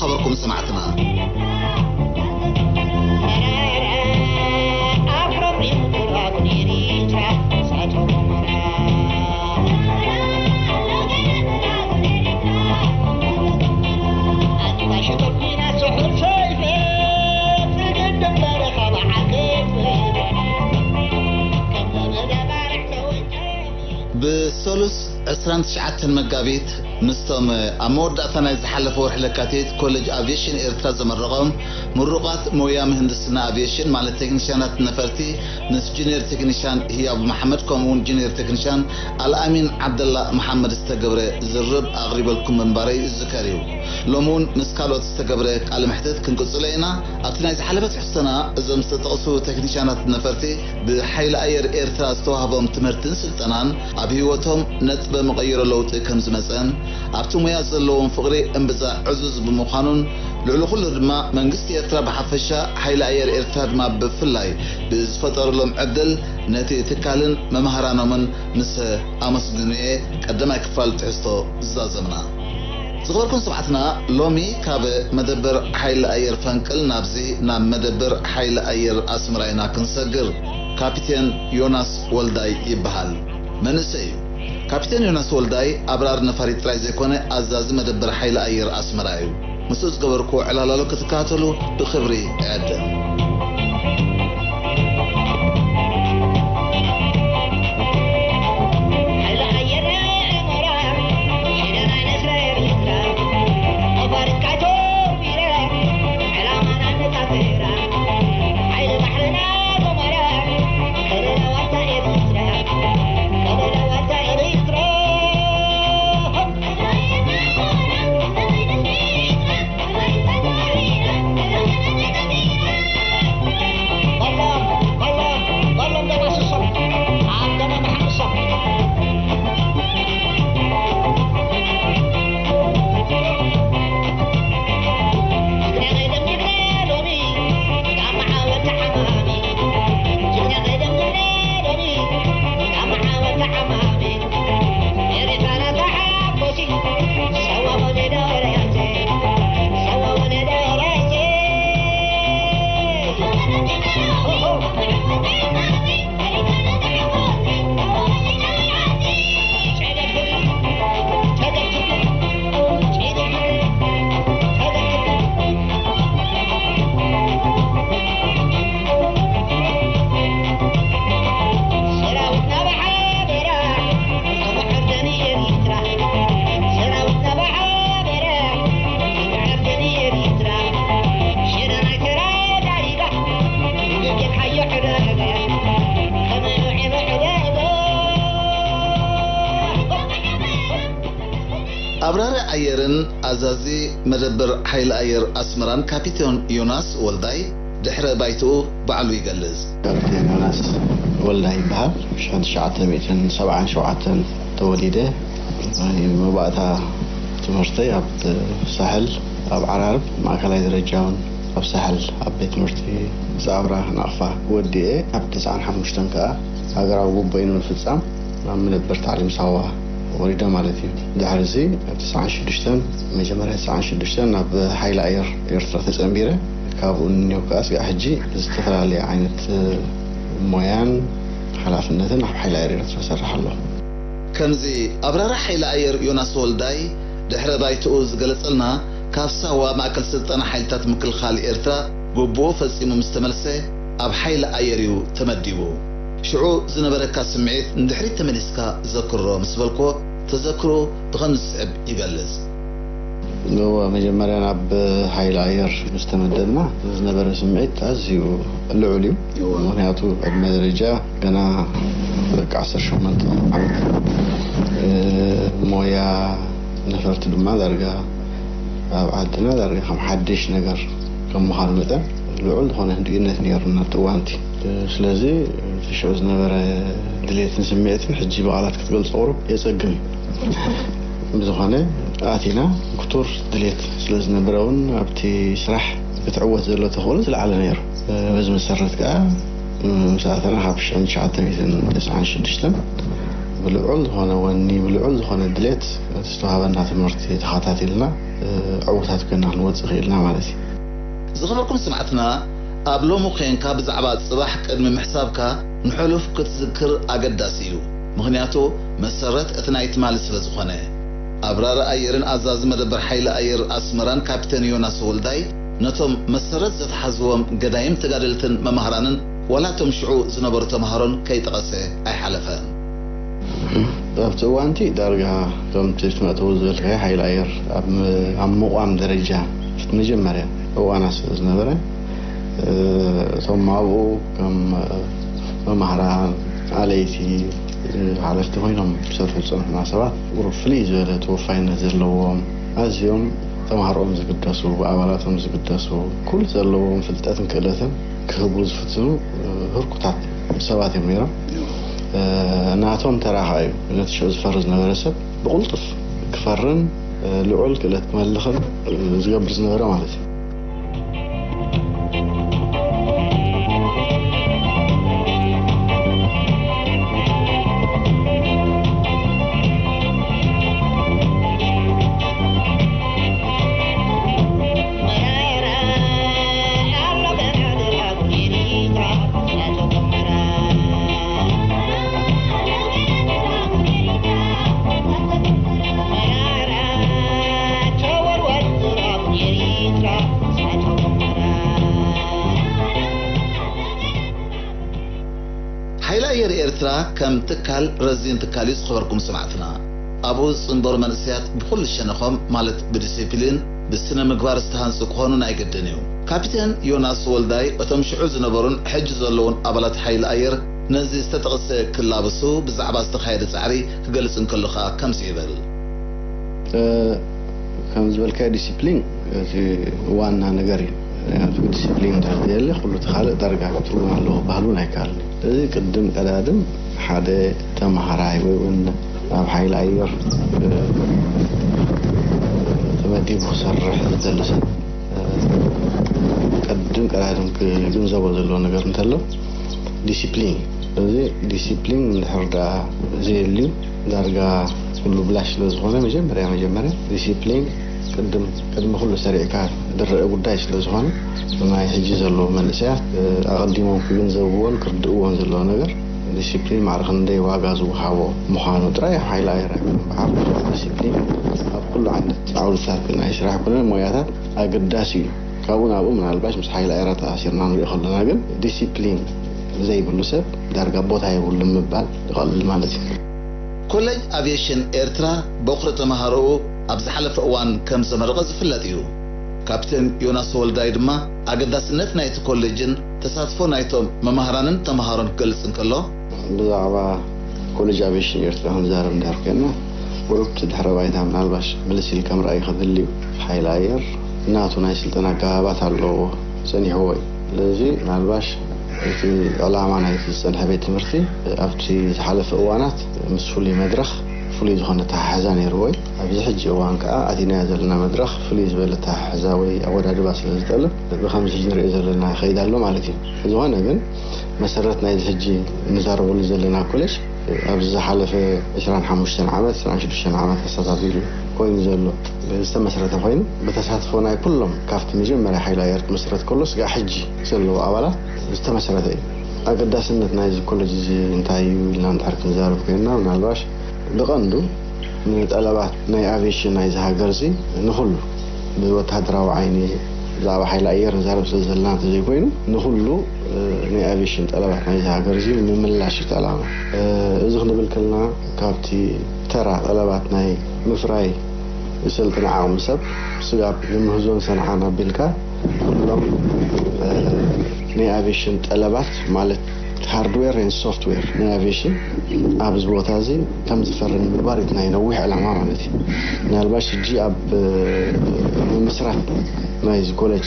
ዝኸበርኩም ሰማዕትና። ብሰሉስ ዕስራን ትሽዓተን መጋቢት ምስቶም ኣብ መወዳእታ ናይ ዝሓለፈ ወርሒ ለካቲት ኮሌጅ ኣቪዬሽን ኤርትራ ዘመረቖም ምሩቓት ሞያ ምህንድስና ኣቪዬሽን ማለት ቴክኒሻናት ነፈርቲ ምስ ጁኒየር ቴክኒሻን ህያቡ መሓመድ ከምኡ እውን ጁኒየር ቴክኒሻን ኣልኣሚን ዓብደላ መሓመድ ዝተገብረ ዝርብ ኣቕሪበልኩም ምንባረይ ዝዝከር እዩ። ሎሚ እውን ምስ ካልኦት ዝተገብረ ቃለ መሕትት ክንቅጽሎ ኢና። ኣብቲ ናይ ዝሓለፈ ትሕዝቶና እዞም ዝተጠቕሱ ቴክኒሻናት ነፈርቲ ብሓይሊ ኣየር ኤርትራ ዝተዋህቦም ትምህርትን ስልጠናን ኣብ ህይወቶም ነጥበ መቐይሮ ለውጢ ከም ዝመጸን ኣብቲ ሙያ ዘለዎም ፍቕሪ እምብዛ ዕዙዝ ብምዃኑን ልዕሊ ኩሉ ድማ መንግስቲ ኤርትራ ብሓፈሻ ሓይሊ ኣየር ኤርትራ ድማ ብፍላይ ብዝፈጠረሎም ዕድል ነቲ ትካልን መምሃራኖምን ምስ ኣመስግኑ እየ ቀዳማይ ክፋል ትሕዝቶ ዝዛዘምና። ዝኸበርኩም ሰማዕትና፣ ሎሚ ካብ መደበር ሓይሊ ኣየር ፈንቅል ናብዚ ናብ መደበር ሓይሊ ኣየር ኣስመራ ኢና ክንሰግር። ካፒቴን ዮናስ ወልዳይ ይበሃል። መንእሰይ እዩ። ካፒቴን ዮናስ ወልዳይ ኣብራር ነፋሪት ጥራይ ዘይኮነ ኣዛዚ መደበር ሓይሊ ኣየር ኣስመራ እዩ። ምስኡ ዝገበርኩዎ ዕላላሎ ክትከታተሉ ብኽብሪ እዕድም። ኣብራሪ ኣየርን ኣዛዚ መደበር ሓይሊ ኣየር ኣስመራን ካፒቴን ዮናስ ወልዳይ ድሕረ ባይትኡ ባዕሉ ይገልጽ። ካፒቴን ዮናስ ወልዳይ ይበሃል። ሽሕን ትሽዓተ ሚእትን ሰብዓን ሸውዓተን ተወሊደ። ናይ መባእታ ትምህርተይ ኣብ ሳሕል፣ ኣብ ዓራርብ ማእከላይ ደረጃ እውን ኣብ ሳሕል ኣብ ቤት ትምህርቲ ጻውራ ናቕፋ ወዲኤ፣ ኣብ ተስዓን ሓሙሽተን ከኣ ሃገራዊ ጉቦይ ንምፍጻም ናብ መደበር ታዕሊም ሳዋ ወሪደ ማለት እዩ። ድሕሪ እዚ ኣብ ተስዓን ሽዱሽተን፣ መጀመርያ ተስዓን ሽዱሽተን ናብ ሓይሊ ኣየር ኤርትራ ተጸንቢረ። ካብኡ ንኔው ከኣ ስጋዕ ሕጂ ዝተፈላለየ ዓይነት ሞያን ሓላፍነትን ኣብ ሓይሊ ኣየር ኤርትራ እሰርሕ ኣለኹ። ከምዚ ኣብራሪ ሓይሊ ኣየር ዮናስ ወልዳይ ድሕረ ባይትኡ ዝገለጸልና፣ ካብ ሳዋ ማእከል ስልጠና ሓይልታት ምክልኻል ኤርትራ ግቡኡ ፈጺሙ ምስ ተመልሰ ኣብ ሓይሊ ኣየር እዩ ተመዲቡ። ሽዑ ዝነበረካ ስምዒት ንድሕሪት ተመሊስካ ዘክሮ ምስ በልክዎ፣ ተዘክሮኡ ብኸምዚ ዝስዕብ ይገልጽ። እወ፣ መጀመርያ ናብ ሓይሊ ኣየር ምስ ተመደብና ዝነበረ ስምዒት ኣዝዩ ልዑል እዩ። እወ። ምኽንያቱ ዕድመ ደረጃ ገና ደቂ ዓሰርተ ሸሞንተ ዓመት፣ እ፣ ሞያ ነፈርቲ ድማ ዳርጋ ኣብ ዓድና ዳርጋ ከም ሓድሽ ነገር ከም ምዃኑ መጠን ልዑል ዝኾነ ህድእነት ነይሩና ኣብቲ እዋን እቲ። ስለዚ እቲ ሽዑ ዝነበረ ድሌትን ስምዒትን ሕጂ ብቓላት ክትገልጾ ቁሩብ የጸግም እዩ። ብዝኾነ ኣቲና ክቱር ድሌት ስለ ዝነበረ እውን ኣብቲ ስራሕ ክትዕወት ዘሎ ተኽእሎ ዝለዓለ ነይሩ። በዚ መሰረት ከኣ ምስ ኣተና ካብ ሽሕን ትሽዓተ ሚእትን ተስዓን ሽዱሽተን ብልዑል ዝኾነ ወኒ፣ ብልዑል ዝኾነ ድሌት እቲ ዝተዋህበና ትምህርቲ ተኸታቲልና ዕውታት ኮይና ክንወፅእ ክኢልና ማለት እዩ። ዝኸበርኩም ስማዕትና፣ ኣብ ሎሚ ኮንካ ብዛዕባ ፅባሕ ቅድሚ ምሕሳብካ ንሕሉፍ ክትዝክር ኣገዳሲ እዩ። ምኽንያቱ መሰረት እቲ ናይ ትማሊ ስለ ዝኾነ። ኣብራሪ ኣየርን ኣዛዚ መደበር ሓይሊ ኣየር ኣስመራን ካፒተን ዮናስ ወልዳይ ነቶም መሰረት ዘተሓዝዎም ገዳይም ተጋደልትን መማህራንን ዋላ እቶም ሽዑ ዝነበሩ ተምሃሮን ከይጠቐሰ ኣይሓለፈን። ኣብቲ እዋንቲ ዳርጋ ከምቲ መእተዊ ዝበልካዮ ሓይሊ ኣየር ኣብ ም- ኣብ ምቋም ደረጃ መጀመርያ እዋና ስለ ዝነበረ፣ እቶም ኣብኡ ከም መማህራን፣ ኣለይቲ፣ ሓለፍቲ ኮይኖም ዝሰርሑ ዝፀንሑና ሰባት ቁሩብ ፍልይ ዝበለ ተወፋይነት ዘለዎም፣ ኣዝዮም ተምሃሮኦም ዝግደሱ፣ ብኣባላቶም ዝግደሱ፣ ኩሉ ዘለዎም ፍልጠትን ክእለትን ክህቡ ዝፍትኑ ህርኩታት ሰባት እዮም ነይሮም። ናቶም ተራ ኸኣ እዩ ነቲ ሽዑ ዝፈሪ ዝነበረ ሰብ ብቕልጡፍ ክፈርን ልዑል ክእለት ክመልኽን ዝገብር ዝነበረ ማለት እዩ። ሓይሊ ኣየር ኤርትራ ከም ትካል ረዚን ትካል እዩ። ዝኸበርኩም ሰማዕትና፣ ኣብኡ ዝጽንበሩ መንእሰያት ብኹሉ ሸነኾም፣ ማለት ብዲሲፕሊን፣ ብስነ ምግባር ዝተሃንጹ ክኾኑ ናይ ግድን እዩ። ካፒቴን ዮናስ ወልዳይ፣ እቶም ሽዑ ዝነበሩን ሕጂ ዘለዉን ኣባላት ሓይሊ ኣየር ነዚ ዝተጠቕሰ ክላበሱ ብዛዕባ ዝተኻየደ ጻዕሪ ክገልጽ እንከሎ ከኣ ከምዚ ይብል። ከም ዝበልካዮ ዲሲፕሊን እቲ ዋና ነገር እዩ። ምክንያቱ ዲሲፕሊን እንድሕር ዘየለ ኩሉ እቲ ካልእ ዳርጋ ትርጉም ኣለዎ ክበሃል እውን ኣይከኣልን። እዚ ቅድም ቀዳድም ሓደ ተምሃራይ ወይ እውን ኣብ ሓይሊ ኣየር ተመዲቡ ክሰርሕ ዝደሊ ሰብ ቅድም ቀዳድም ክግንዘቦ ዘለዎ ነገር እንተሎ ዲሲፕሊን እዩ። እዚ ዲሲፕሊን እንድሕር ደኣ ዘየልዩ ዳርጋ ኩሉ ብላሽ ስለ ዝኾነ መጀመርያ መጀመርያ ዲሲፕሊን ቅድም ቅድሚ ኩሉ ሰሪዕካ ዝረአ ጉዳይ ስለ ዝኾነ ናይ ሕጂ ዘለዉ መንእሰያት ኣቐዲሞም ክግንዘብዎን ክርድእዎን ዘለዎ ነገር ዲሲፕሊን ማዕረ ክንደይ ዋጋ ዝወሃቦ ምዃኑ ጥራይ ሓይሊ ኣይረክብን። ብሓፈሻ ዲሲፕሊን ኣብ ኩሉ ዓይነት ዓውድታት ናይ ስራሕ ኮነ ሞያታት ኣገዳሲ እዩ። ካብኡ ናብኡ ምናልባሽ ምስ ሓይሊ ኣየራት ተኣሲርና ንሪኦ ከለና ግን ዲሲፕሊን ዘይብሉ ሰብ ዳርጋ ቦታ የብሉን ምባል ይቐልል ማለት እዩ። ኮሌጅ ኣቪየሽን ኤርትራ በኹሪ ተምሃሮኡ ኣብ ዝሓለፈ እዋን ከም ዘመረቐ ዝፍለጥ እዩ። ካፕቴን ዮናስ ወልዳይ ድማ ኣገዳስነት ናይቲ ኮሌጅን ተሳትፎ ናይቶም መማህራንን ተምሃሮን ክገልጽ እንከሎ፣ ብዛዕባ ኮሌጅ ኣቪየሽን ኤርትራ ክንዛረብ እንድሕር ኮይንና፣ ቁሩብ እቲ ድሕረ ባይታ ምናልባሽ ምልስ ኢልካ ምርኣይ ከድሊ እዩ። ሓይሊ ኣየር ናቱ ናይ ስልጠና ኣገባባት ኣለዎ፣ ጸኒሕዎ እዩ። ስለዚ ምናልባሽ እቲ ዕላማ ናይቲ ዝጸንሐ ቤት ትምህርቲ ኣብቲ ዝሓለፈ እዋናት ምስ ፍሉይ መድረኽ ፍሉይ ዝኾነ ኣተሓሕዛ ነይርዎ እዩ። ኣብዚ ሕጂ እዋን ከኣ ኣቲናዮ ዘለና መድረኽ ፍሉይ ዝበለ ኣተሓሕዛ ወይ ኣወዳድባ ስለ ዝጠልብ ብኸምዚ ሕጂ ንሪኦ ዘለና ይኸይድ ኣሎ ማለት እዩ። ዝኾነ ግን መሰረት ናይዚ ሕጂ ንዛረበሉ ዘለና ኮሌጅ ኣብዚ ዝሓለፈ ዕስራን ሓሙሽተን ዓመት፣ ዕስራን ሽዱሽተን ዓመት ኣስተታቲሉ ኮይኑ ዘሎ ዝተመስረተ ኮይኑ ብተሳትፎ ናይ ኩሎም ካብቲ መጀመርያ ሓይሊ ኣየር ክምስረት ከሎ ስጋዕ ሕጂ ዘለዉ ኣባላት ዝተመስረተ እዩ። ኣገዳስነት ናይዚ ኮሌጅ እዚ እንታይ እዩ ኢልና እንድሕር ክንዛረብ ኮይንና ምናልባሽ ብቐንዱ ንጠለባት ናይ ኣቪየሽን ናይዚ ሃገር እዚ ንኹሉ ብወተሃደራዊ ዓይኒ ብዛዕባ ሓይሊ ኣየር ንዛረብ ስለ ዘለና እንተዘይኮይኑ ንኹሉ ናይ ኣቪሽን ጠለባት ናይዚ ሃገር እዚ ንምምላሽ እዩ እቲ ዕላማ። እዚ ክንብል ከለና ካብቲ ተራ ጠለባት ናይ ምፍራይ ዝሰልጥነ ዓቕሚ ሰብ ስጋብ ንምህዞን ሰንዓን ኣቢልካ ኩሎም ናይ ኣቪሽን ጠለባት ማለት ሃርድዌር ን ሶፍትዌር ናይ ኣቪሽን ኣብዚ ቦታ እዚ ከም ዝፈርን ምግባር እቲ ናይ ነዊሕ ዕላማ ማለት እዩ። ምናልባሽ ሕጂ ኣብ ምምስራት ናይዚ ኮሌጅ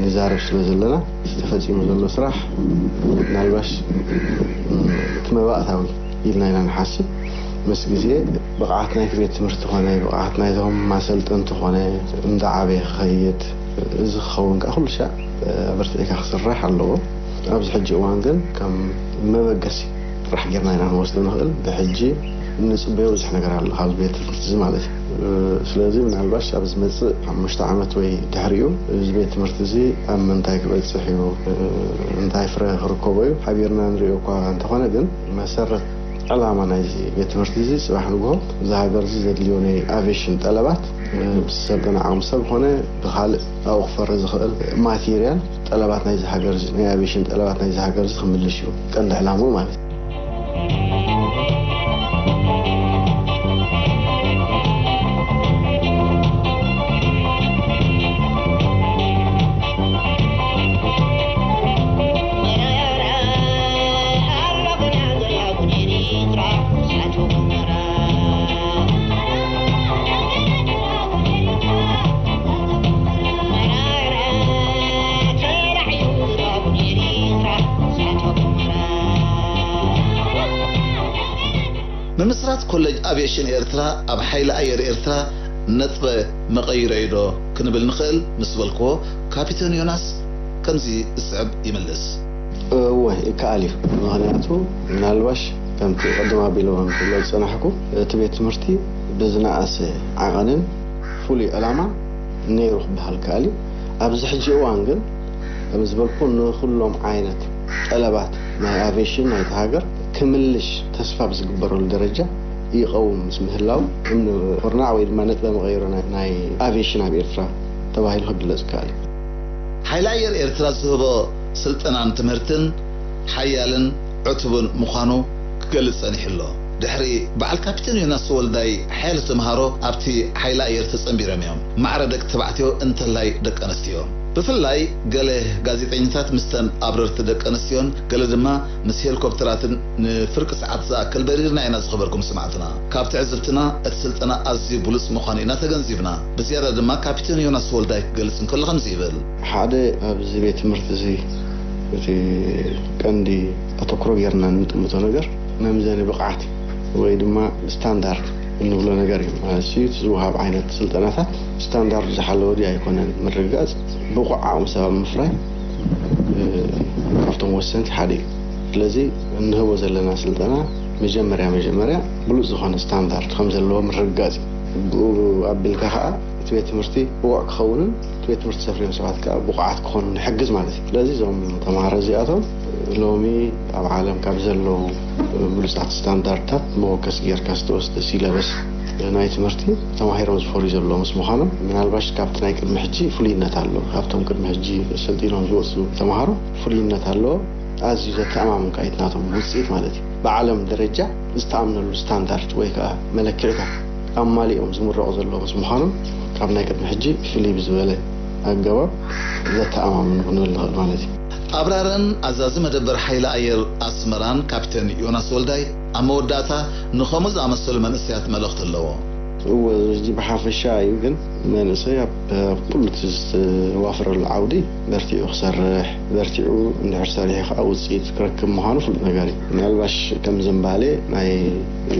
ንዛረብ ስለ ዘለና ተፈጺሙ ዘሎ ስራሕ ምናልባሽ እቲ መባእታዊ ኢልና ኢና ንሓስብ። ምስ ግዜ ብቕዓት ናይቲ ቤት ትምህርቲ ኮነ ብቕዓት ናይቶም ማሰልጠንቲ ኮነ እንዳዓበየ ክኸይድ እዚ ክኸውን ከዓ ኩሉ ሻዕ ኣበርቲዕካ ክስራሕ ኣለዎ። ኣብዚ ሕጂ እዋን ግን ከም መበገሲ ጥራሕ ጌርና ኢና ክንወስዶ ንኽእል። ብሕጂ እንጽበዮ ብዙሕ ነገር ኣሎ ካብዚ ቤት ትምህርቲ እዚ ማለት እዩ። ስለዚ ምናልባሽ ኣብ ዝመጽእ ሓሙሽተ ዓመት ወይ ድሕሪኡ እዚ ቤት ትምህርቲ እዚ ኣብ ምንታይ ክበጽሕ እዩ፣ እንታይ ፍረ ክርከቦ እዩ ሓቢርና ንሪኦ እኳ እንተኾነ፣ ግን መሰረት ዕላማ ናይዚ ቤት ትምህርቲ እዚ ጽባሕ ንግሆ እዚ ሃገር እዚ ዘድልዮ ናይ ኣቪዬሽን ጠለባት፣ ምስ ሰልጠነ ዓቕሚ ሰብ ኮነ ብኻልእ ኣብኡ ክፈሪ ዝኽእል ማቴርያል ጠለባት ናይዚ ሃገር እዚ፣ ናይ ኣቪዬሽን ጠለባት ናይዚ ሃገር እዚ ክምልሽ እዩ ቀንዲ ዕላምኡ ማለት እዩ። ምምስራት ኮሌጅ ኣቪዬሽን ኤርትራ ኣብ ሓይሊ ኣየር ኤርትራ ነጥበ መቐይሮ እዩ ዶ ክንብል ንኽእል ምስ በልክዎ፣ ካፒተን ዮናስ ከምዚ ዝስዕብ ይምልስ። እወ፣ ይከኣል እዩ። ምኽንያቱ ምናልባሽ ከምቲ ቅድም ኣቢለ እውን ክብሎ ዝጸናሕኩ፣ እቲ ቤት ትምህርቲ ብዝነኣሰ ዓቐንን ፍሉይ ዕላማን ነይሩ ክበሃል ይከኣል እዩ። ኣብዚ ሕጂ እዋን ግን ከም ዝበልኩ ንኹሎም ዓይነት ጠለባት ናይ ኣቪዬሽን ናይቲ ሃገር ክምልሽ ተስፋ ብዝግበረሉ ደረጃ ይቐውም ምስ ምህላው እምኒ ኩርናዕ ወይ ድማ ነጥበ መቐይሮ ናይ፣ ናይ ኣቪዬሽን ኣብ ኤርትራ ተባሂሉ ክግለጽ ይከኣል እዩ። ሓይሊ ኣየር ኤርትራ ዝህቦ ስልጠናን ትምህርትን ሓያልን ዕቱብን ምዃኑ ክገልጽ ጸኒሑ ኣሎ። ድሕሪ በዓል ካፒተን ዮናስ ወልዳይ ሓያሎ ተምሃሮ ኣብቲ ሓይሊ ኣየር ተጸንቢሮም እዮም። ማዕረ ደቂ ተባዕትዮ እንተላይ ደቂ ኣንስትዮ። ብፍላይ ገለ ጋዜጠኛታት ምስተን ኣብረርቲ ደቂ ኣንስትዮን ገለ ድማ ምስ ሄሊኮፕተራትን ንፍርቂ ሰዓት ዝኣክል በሪርና ኢና ዝኸበርኩም ሰማዕትና። ካብ ትዕዝብትና እቲ ስልጠና ኣዝዩ ብሉጽ ምዃኑ ኢና ተገንዚብና። ብዝያዳ ድማ ካፒተን ዮናስ ወልዳይ ክገልጽ እንከሎ ከምዚ ይብል። ሓደ ኣብዚ ቤት ትምህርቲ እዚ እቲ ቀንዲ ኣተኩሮ ጌርና እንጥምቶ ነገር መምዘኒ ብቕዓት ወይ ድማ ስታንዳርድ እንብሎ ነገር እዩ። ማለት እዩ እቲ ዝወሃብ ዓይነት ስልጠናታት ስታንዳርዱ ዝሓለወ ድዩ ኣይኮነን ምርግጋጽ ብቑዕ ዓቕሚ ሰብ ኣብ ምፍራይ፣ እ፣ ካብቶም ወሰንቲ ሓደ እዩ። ስለዚ እንህቦ ዘለና ስልጠና መጀመርያ መጀመርያ ብሉጽ ዝኾነ ስታንዳርድ ከም ዘለዎ ምርግጋጽ እዩ። ብኡ ኣቢልካ ከኣ እቲ ቤት ትምህርቲ ብቑዕ ክኸውንን እቲ ቤት ትምህርቲ ዘፍርዮም ሰባት ከኣ ብቑዓት ክኾኑ ንሕግዝ ማለት እዩ። ስለዚ እዞም ተምሃሮ እዚኣቶም ሎሚ ኣብ ዓለም ካብ ዘለዉ ብሉጻት ስታንዳርድታት መወከሲ ጌርካ ዝተወስደ ሲለበስ ናይ ትምህርቲ ተማሂሮም ዝፈርዩ ዘለዉ ምስ ምዃኖም፣ ምናልባሽ ካብቲ ናይ ቅድሚ ሕጂ ፍሉይነት ኣለዎ። ካብቶም ቅድሚ ሕጂ ሰልጢኖም ዝወጹ ተምሃሮ ፍሉይነት ኣለዎ። ኣዝዩ ዘተኣማምን ከኣ እዩ እቲ ናቶም ውጽኢት ማለት እዩ። ብዓለም ደረጃ ዝተኣምነሉ ስታንዳርድ ወይ ከኣ መለክዕታት ኣማሊኦም ዝምረቑ ዘለዉ ምስ ምዃኖም፣ ካብ ናይ ቅድሚ ሕጂ ፍልይ ብዝበለ ኣገባብ ዘተኣማምን ክንብል ንኽእል ማለት እዩ። ኣብራርን ኣዛዚ መደበር ሓይሊ ኣየር ኣስመራን ካፕቴን ዮናስ ወልዳይ ኣብ መወዳእታ ንኸምኡ ዝኣመሰሉ መንእሰያት መልእኽቲ ኣለዎ። እወ፣ እዚ ብሓፈሻ እዩ፣ ግን መንእሰይ ኣብ፣ ኣብ ኩሉ እቲ ዝተዋፈረሉ ዓውዲ በርቲዑ ክሰርሕ፣ በርቲዑ እንድሕር ሰሪሑ ከዓ ውፅኢት ክረክብ ምዃኑ ፍሉጥ ነገር እዩ። ምናልባሽ ከም ዝንባሌ ናይ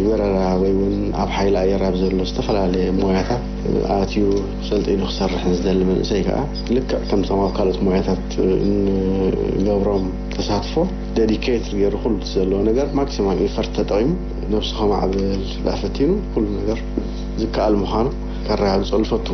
ወረራ ወይ እውን ኣብ ሓይሊ ኣየር ኣብ ዘሎ ዝተፈላለየ ሞያታት ኣትዩ ሰልጢኑ ክሰርሕ ዝደሊ መንእሰይ ከዓ ልክዕ ከምቶም ኣብ ካልኦት ሞያታት እንገብሮም ተሳትፎ ደዲኬት ገይሩ ኩሉ ዘለዎ ነገር ማክሲማም ኢፈርት ተጠቒሙ ነብሱ ከማዕብል ዳኣ ፈቲኑ ኩሉ ነገር ዝከኣል ምዃኑ ከረጋግጸሉ ፈቱ።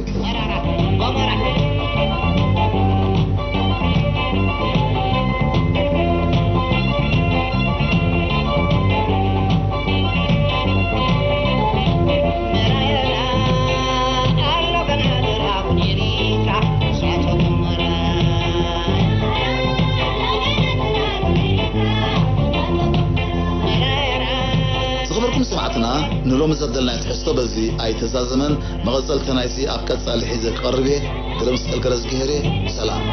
ዝኸበርኩም ሰማዕትና፣ ንሎሚ ዘደልናዮ ትሕዝቶ በዚ ኣይተዛዘመን። መቐጸልቲ ናይዚ ኣብ ቀጻሊ ሒዘ ክቐርብ እየ። ገብረመስቀል ገረዝግሄር እየ። ሰላም።